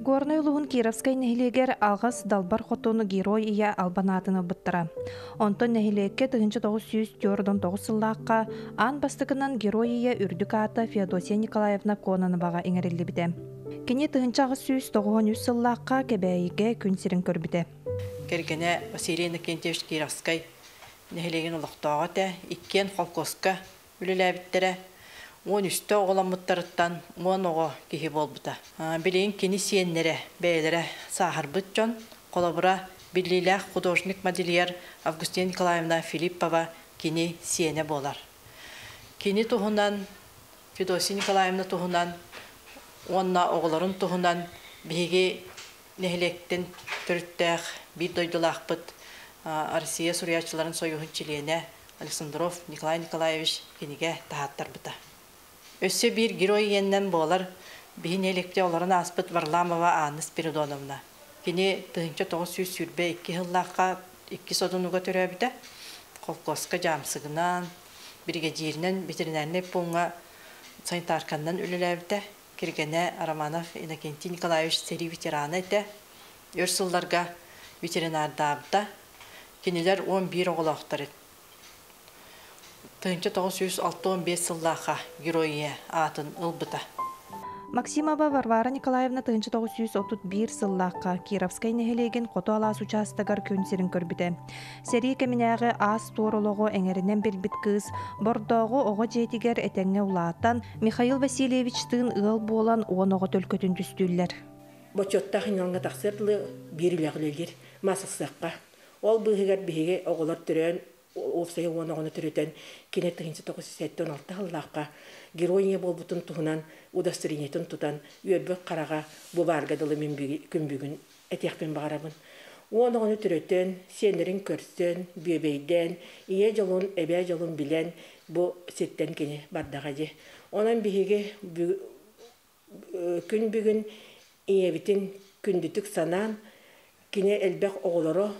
Горнай улууһун Кировскай нэһилиэгэр Алҕас Далбар Хотун Герой Ийэ албан аатын ылбыттара. Онтон нэһилиэккэ 1949 сыллаахха аан бастакынан Герой Ийэ үрдүк аата Феодосия Николаевна Кононоваҕа иҥэриллибитэ. Кини 1893 сыллаахха Кэбээйигэ күн сирин көрбүтэ. Кэргэнэ Василий Иннокентьевич Кировскай нэһилиэгин олохтооҕо этэ. Иккиэн холкуоска үлэлээбиттэрэ. 13-тэ оҕоломмуттарыттан 10 оҕо киһи буолбута. Билигин кини сиэннэрэ бэйэлэрэ сааһырбыт дьон. Холобура, биллиилээх художник-модельер Августина Николаевна Филиппова кини сиэнэ буолар. Кини туһунан, Федосия Николаевна туһунан уонна оҕолорун туһунан биһиги нэһилиэктэн төрүттээх биир дойдулаахпыт Россия суруйааччыларын союһун чилиэнэ Александров Николай Николаевич кинигэ таһааттарбыта. Өссө биир герой ийэннэн буолар биһи нэһилиэкпитэ олорон ааспыт Варламова Анна Спиридоновна. Кини 1922 сыллаахха иккис одунуга төрөөбүтэ. Холкуоска дьаамсыгынан, биригэдьииринэн ветеринарнай пууҥҥа санитарканнан үлэлээбитэ. Кэргэнэ Романов Иннокентий Николаевич сэрии ветерана этэ. Өр сылларга ветеринардаабыта. Кинилэр 11 оҕолоохтор эт. 1965 сыллаахха Герой Ийэ аатын ылбыта. Максимова Варвара Николаевна 1931 сыллаахха Кировскай нэһилиэгин Хоту алаас учаастагар күн сирин көрбүтэ. Сэрии кэминээҕи аас-туор олоҕу эҥэринэн билбит кыыс Бордооҕу оҕо дьиэтигэр этэҥҥэ улаатан, Михаил Васильевичтыын ыал буолан уон оҕо төлкөтүн түстүүллэр. Бочуоттаах иньоҥҥа тахсыар дылы биир үлэҕэ үлэлиир маасыксыахха. Ол быыһыгар биһиги оҕолор төрөөн уопсайа уон оҕону төрөтөн кини 1976 сыллаахха герой ийэ буолбутун туһунан удостоверениетын тутан үөрбүт хараҕа бу баарга дылы мин күн бүгүн этиэхпин баҕарабын. Уон оҕону төрөтөн, сиэннэрин көрсөн, бүөбэйдээн, ийэ дьолун, эбээ дьолун билэн бу сиртэн кини бардаҕа дии. Онон биһиги күн бүгүн ийэбитин күндүтүк санаан, кини элбэх оҕолоро,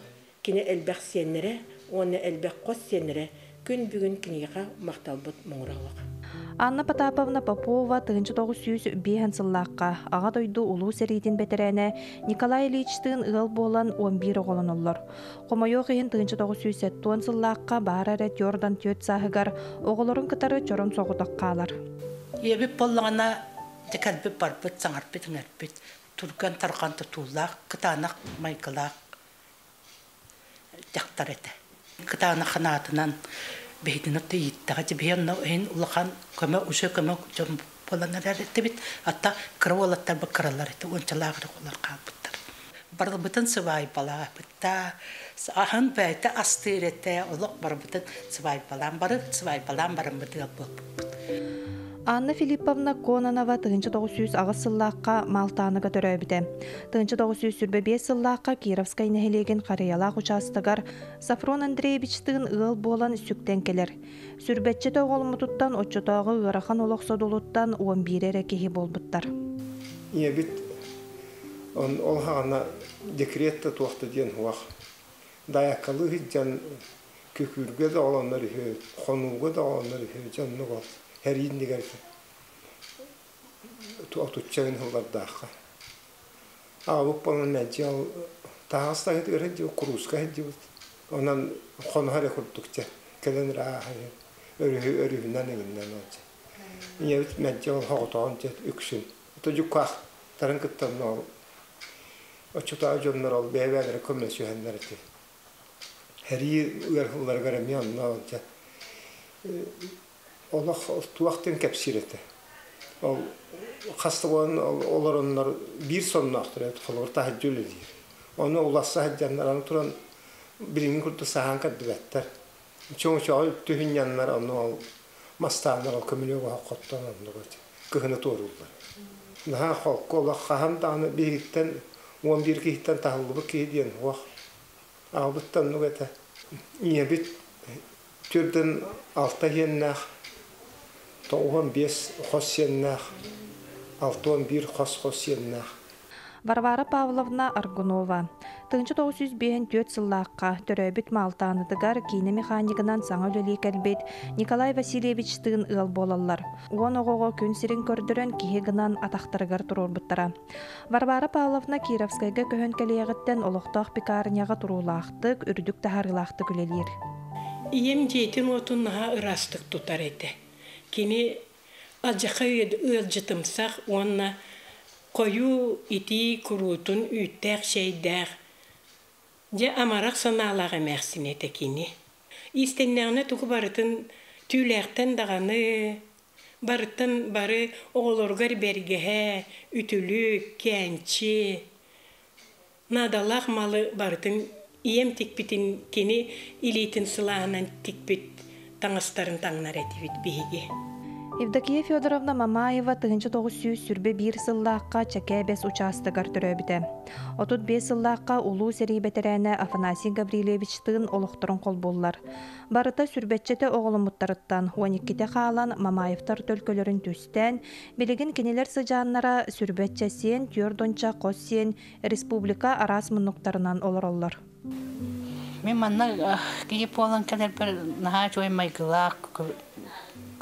кини элбэх сиэннэрэ уонна элбэх хос сиэннэрэ күн бүгүн киниэхэ махталбыт муҥура суох. Анна Потаповна Попова 1905 сыллаахха Аҕа дойду Улуу сэриитин бэтэрээнэ Николай Ильичтыын ыал буолан 11 оҕолоноллор. Хомойуох иһин 1970 сыллаахха баара эрэ түөртан түөрт сааһыгар оҕолорун кытары чорон соҕотох хаалар. Ийэбит буоллаҕына дьэ кэлбит барбыт, саҥарбыт-иҥэрбит, түргэн-тарҕан тутуулаах, кытаанах майгылаах дьахтар этэ. Кытаанах ханаатынан биһигини ииттэҕэ дьэ биһи онно иһин улахан көмө уже көмө дьон буолан эрэр этибит. Атта кыра уолаттарбыт кыралар этэ, уончалаах эрэ оҕолор хаалбыттар. Барылбытын сыбаайбалаабыта, аһын бэйэтэ астыыр этэ, олох барыбытын сыбаайбалаан бары сыбаайбалаан бараммыт ыал буолбуппут. Анна Филипповна Кононова 1908 сыллаахха Маалтааныга төрөөбүтэ. 1925 сыллаахха Кировскай нэһилиэгин Харыйалаах учаастагар Софрон Андреевичтыын ыал буолан сүктэн кэлэр. Сүрбэччэ оҕоломмутуттан оччотооҕу ыарахан олох содулуттан 11 эрэ киһи буолбуттар. Ийэбит ол хаҕана декрет да туох да диэн суох. Дайаккалыы сылдьан күкүүргэ да оҕолоннор үһү, хонууга да оҕолоннор үһү, дьэ оннук ол сэрии иннигэр отучча күн сыллардаахха. Аҕабыт буолан мэлдьи ол таһаҕас таһыытыгар сылдьыбыт, курууска сылдьыбыт. Онон хоноһо эрэ курдук дьэ кэлэн ырааһа өрүһү өрүһүнэн эҥиннэн ол дьэ. Ийэбит мэлдьи ол соҕотоҕун дьэ үксүн. Ото дьуккаахтарын кытта ол оччотооҕу дьоннор ол бэйэ-бэйэлэрэ көмөлөсүһэннэр ити сэрии ыарыһылларыгар эмиэ онно дьэ олох туох диэн кэпсиир этэ. Ол хас да буолан олороннор биир сонноохтор эбит холобур таһырдьа үлэлиир. Ону уласса сылдьаннар аны туран билиҥҥи курдук саһаан көрдүбэттэр. Чоҥочоҕу түһүнньаннар ону ол мастааннар ол көмүлүөк оһох хоттон оннук кыһыны туорууллар. Наһаа холку олох хаһан даҕаны биһигиттэн 11 киһиттэн таһыллыбыт киһи диэн суох. Аҕабыт оннук этэ. Ийэбит түрдэн алта иэннээх, 95 хос сиэннээх, 61 хос-хос сиэннээх. Варвара Павловна Аргунова 1954 сыллаахха төрөөбүт Маалтаанытыгар киинэ механигынан саҥа үлэлии кэлбит Николай Васильевичтыын ыал буолаллар. Уон оҕоҕо күн сирин көрдөрөн киһи гынан атахтарыгар туруорбуттара. Варвара Павловна Кировскайга көһөн кэлиэҕиттэн олохтоох пекарняҕа туруулаахтык, үрдүк таһаарыылаахтык үлэлиир. Ийэм дьиэтин-уотун наһаа ыраастык тутар этэ. Кини алдьархай ыалдьытымсах уонна хойуу итии куруутун үүттээх чэйдээх, дьэ амарах санаалаах эмээхсин этэ кини. Иистэннэҕинэ тугу барытын түүлээхтэн даҕаны барыттан бары оҕолоругар бэргэһэ, үтүлүк, кээнчи, наадалаах малы барытын ийэм тикпитин кини илиитин сылааһынан тикпит таҥастарын таҥнар этибит биһиги. Евдокия Федоровна Мамаева 1921 сыллаахха Чэкээбэс учаастагар төрөөбүтэ. 35 сыллаахха улуу сэрии бэтэрээнэ Афанасий Гаврильевичтыын олохторун холбууллар. Барыта сүрбэччэтэ оҕоломмуттарыттан 12-те хаалан Мамаевтар төлкөлөрүн түстээн, билигин кинилэр сыдьааннара сүрбэччэ сиэн, түөрт хос сиэн республика араас муннуктарынан олороллор. Мин манна киһи буолан кэлэрбэр наһаа үчүгэй майгылаах,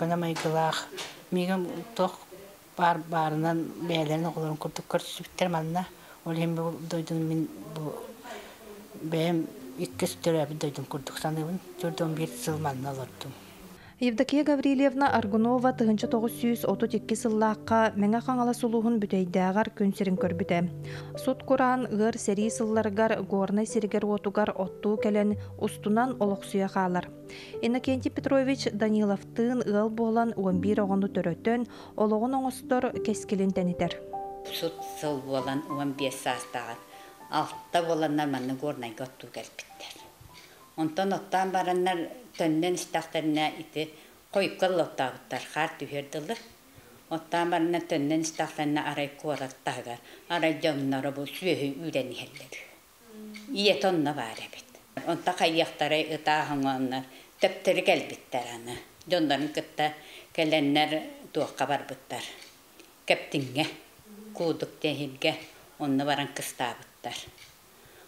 көнө майгылаах. Миигин туох баар баарынан бэйэлэрин оҕолорун курдук көрсүбүттэр манна. Ол иһин бу дойдуну мин бу бэйэм иккис төрөөбүт дойдум курдук саныыбын. 41 сыл манна олордум. Евдокия Гаврильевна Аргунова 1932 сыллаахха Мэҥэ Хаҥалас улууһун Бүтэйдээҕэр күн сирин көрбүтэ. Сут кураан ыар сэрии сылларыгар Горнай сиригэр-уотугар оттуу кэлэн устунан олохсуйа хаалар. Иннокентий Петрович Даниловтыын ыал буолан 11 оҕону төрөтөн, олоҕун оҥостор кэскилин тэнитэр. Сут сыл буолан 15 саастааҕар алта буоланнар манна Горнайга оттуу кэлбиттэр. Онтон оттоон бараннар төннөн истэхтэринэ ити хойукка оттообуттар хаар түһүөр дылы. Оттоон бараннар төннөн истэхтэринэ арай куорат таһыгар арай дьонноро бу сүөһү үүрэн иһэллэр. Ийэтэ онно баар эбит. Онто хайыахтарай ытааһыҥоннор төптөрү кэлбиттэр аны. Дьоннорун кытта кэлэннэр туохха барбыттар. Кэптиҥҥэ, куудук диэһиргэ онно баран кыстаабыттар.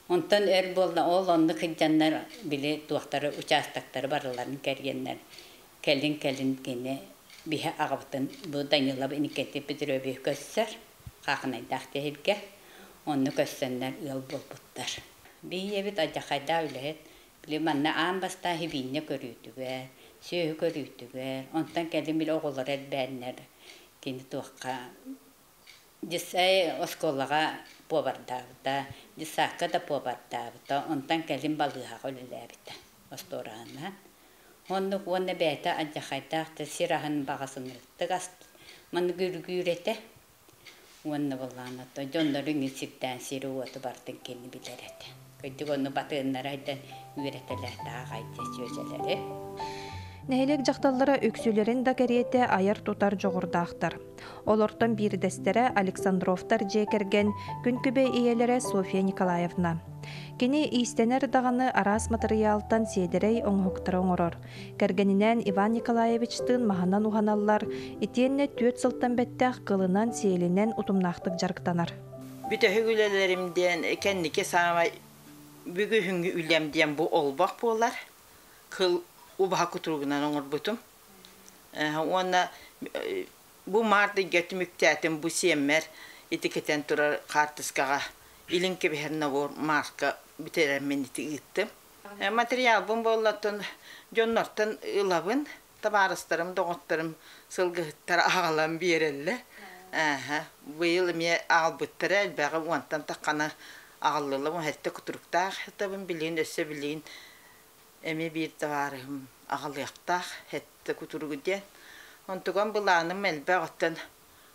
Онтон өр буолла ол оннук сылдьаннар били туохтары участоктары барыларын кэргэннэр кэлин-кэлин кини биһи аҕабытын бу Данилов Иннокентий Петрович көссөр хаахынайдаах диэһиргэ онно көссөннөр ыал буолбуттар. Биһиэбит алдьархайдаах үлэһит били манна аан бастаан хибиинньэ көрүүтүгэр, сүөһү көрүүтүгэр, онтон кэлин били оҕолоро элбээннэр кини туохха Дьыссай оскуолаҕа повардаабыта, дьыссаакка да повардаабыта, онтон кэлин балыыһаҕа үлэлээбитэ остуораһынан. Оннук уонна бэйэтэ алдьархайдаах да сир аһын баҕасынырыктык ас маннык үргүүр этэ. Уонна былаан ото дьоннору иҥин сирдээн сири-уоту бартын кини билэр этэ. Кырдьык онну батыыннара айдан үөрэтэлээтэҕэ аҕай дьэ чүөчэлэри. Нэһилиэк дьахталлара үксүлэрин да кэриэтэ айар-тутар дьоҕурдаахтар. Олортон биирдэстэрэ Александровтар дьиэ кэргэн күн күбэй ийэлэрэ Софья Николаевна. Кини иистэнэр даҕаны араас матырыйаалтан сиэдэрэй оҥоһуктары оҥорор. Кэргэнинээн Иван Николаевичтыын маһынан уһаналлар, итиэннэ түөрт сылтан бэттэх кылынан-сиэлинэн утумнаахтык дьарыктанар. Бүтэһик үлэлэрим диэн кэнники саамай бүгүһүҥҥү үлэм диэн бу олбох буолар. Кыл убаһа кутуругунан оҥорбутум. Уонна бу маарт ыйга түмүктээтим бу сиэммэр ити кэтэн турар хаартыскаҕа илин кэбиһэр набор мааска бүтэрэммин ити ыыттым. Материалбын буоллаттан дьоннортон ылабын, табаарыстарым, доҕотторум сылгыһыттар аҕалан биэрэллэр. Быйыл эмиэ аҕалбыттара элбэҕи уонтан таххана аҕаллылар. Уһэтте кутуруктаах ытабын билигин өссө билигин эмиэ биир табаарыһым аҕалыахтаах сэттэ кутуругу диэн. Онтуган былааным элбэх оттон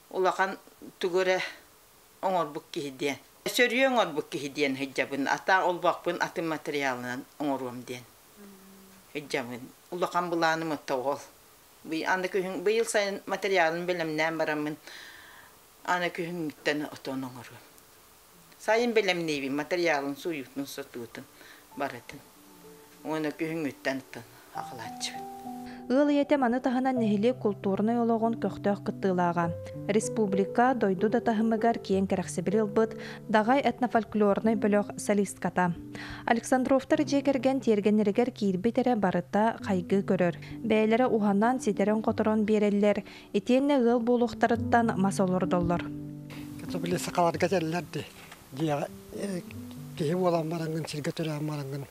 улахан тугу эрэ оҥорбут киһи диэн. Сөрүө оҥорбут киһи диэн сылдьабын. Ата олбохпун атын материалынан оҥоруом диэн сылдьабын. Улахан былааным отто ол. Аны күһүн быйыл сайын материалын бэлэмнээн бараммын аны күһүҥҥүттэн отон оҥоруом. Сайын бэлэмниибин материалын сууйуутун, сотуутун барытын. Уонна күһүҥҥүттэн оттон аҕалааччыбын. Ыал ийэтэ маны таһынан нэһилиэк култуурунай олоҕун көхтөөх кыттыылааҕа. Республика, дойду да таһымыгар киэҥ кэрэхсэбили ылбыт Даҕай этнофольклорнай бөлөх солистката. Александровтар дьиэ кэргэн тиэргэннэригэр киирбит эрэ барыта хайгыы көрөр. Бэйэлэрэ уһанан, ситэрэн-хоторон биэрэллэр, итиэннэ ыал буолуохтарыттан мас олордоллор. Били сахаларга этэллэр дии, дьиэҕэ киһи буолан бараҥҥын, сиргэ төрөөн бараҥҥын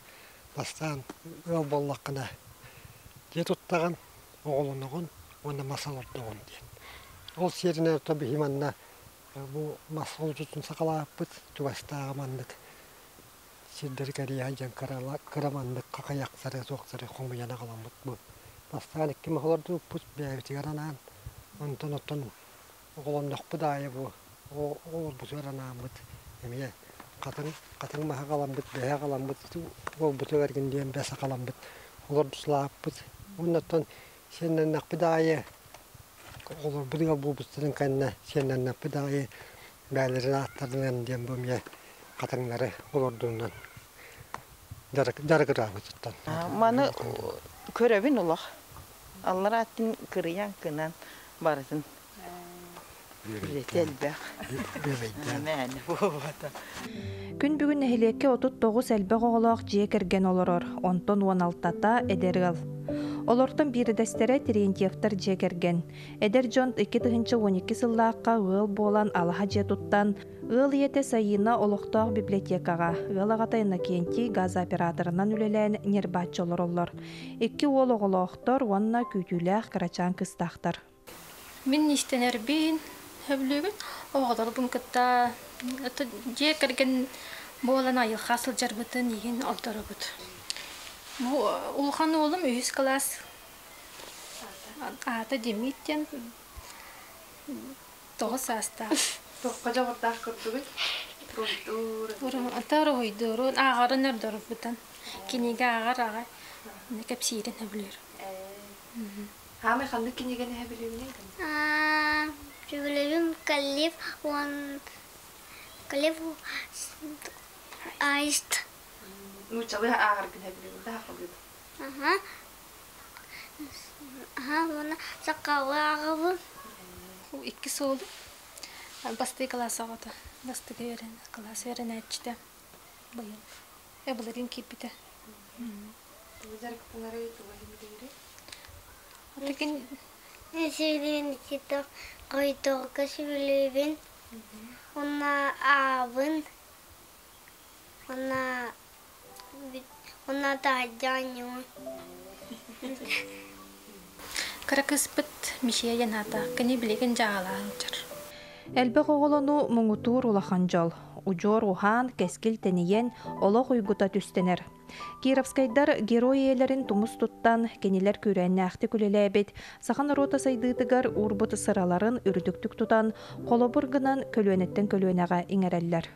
бастаан ыал буоллаххына дьиэ туттаҕын, оҕолоноҕун уонна мас олордоҕун диэн. Ол сиэринэн ото биһи манна бу мас олдьутун сахалааппыт, чугастааҕы маннык сирдэри кэрийэ сылдьан кыра маннык хахыйахтары, суохтары хомуйан аҕаламмыт бу. Бастаан икки мас олордубуппут бэйэбитигэр анаан, онтон оттон оҕолоннохпут аайы бу оҕолорбутугар анааммыт эмиэ хатыҥ хатыҥ маһы аҕаламмыт, бэһи аҕаламмыт, уолбутугар эргин диэн бэс аҕаламмыт олордусалааппыт. Уонна оттон сиэннэннэхпит аайы оҕолорбут ыал буолбуттарын кэннэ сиэннэннэхпит аайы бэйэлэрин ааттарынан диэн бу эмиэ хатыҥнары олордунан дьарыгыраабытыттан. Маны көрөбүн олох. Алларааттын кырыйан кынан барытын үлэтэ элбэх. Мээнэ буолбата. Күн бүгүн нэһилиэккэ 39 элбэх оҕолоох дьиэ кэргэн олорор, онтон 16-та эдэр ыал. Олортон биирдэстэрэ Терентьевтар дьиэ кэргэн. Эдэр дьон 2012 сыллаахха ыал буолан алаһа дьиэ туттан, ыал ийэтэ Саина олохтоох библиотекаҕа, ыал аҕата Иннокентий газооператорынан үлэлээн ньирбааччы олороллор. Икки уол оҕолоохтор уонна күүтүүлээх кырачаан кыыстаахтар. Мин иистэнэрбин сөбүлүүбүн. Оҕолорбун кытта дьиэ кэргэн буолан айылҕа сылдьарбытын иһин ордоробут. Бу улахан уолум үһүс кылаас аата Демид диэн тоҕус саастаах. Туохха дьоҕурдаах курдугуй? Уруһуйдуур. Уруһуйдуурун, ааҕарын ордорбутун. Кинигэ ааҕар аҕай кэпсиирин сөбүлүүр. Хаамай ханнык кинигэни сөбүлүүгүнүй? Сөбүлүүбүн Калиф уон Калиф аист. Нууччалыы ааҕаргын сөбүлүүгүн да сахалыы Аха. Аха, уонна сахалыы ааҕабын. Икки суолу бастакы класс оҕото, бастакы үөрэн класс үөрэнээччитэ быйыл эбылырыын киирбитэ. Тугу дьарыктанарый, тугу сөбүлүүрүй? Отакин Сөбүлүүбүн ититох хойдорго сөбүлүүбүн. Уонна аабын. Уонна уонна таһырдьа оонньуубун. Кыра кыыспыт Мишия диэн аата. Кини билигин дьаалаан сылдьар. Элбэх оҕолонуу муҥутуур улахан дьол. Удьуор уһаан, кэскил тэнийэн, олох уйгута түстэнэр. Кировскайдар герой ийэлэрин тумус туттан, кинилэр күүрээннээхтик үлэлээбит, саха норуота сайдыытыгар уурбут сыраларын үрдүктүк тутан, холобур гынан көлүөнэттэн көлүөнэҕэ иҥэрэллэр.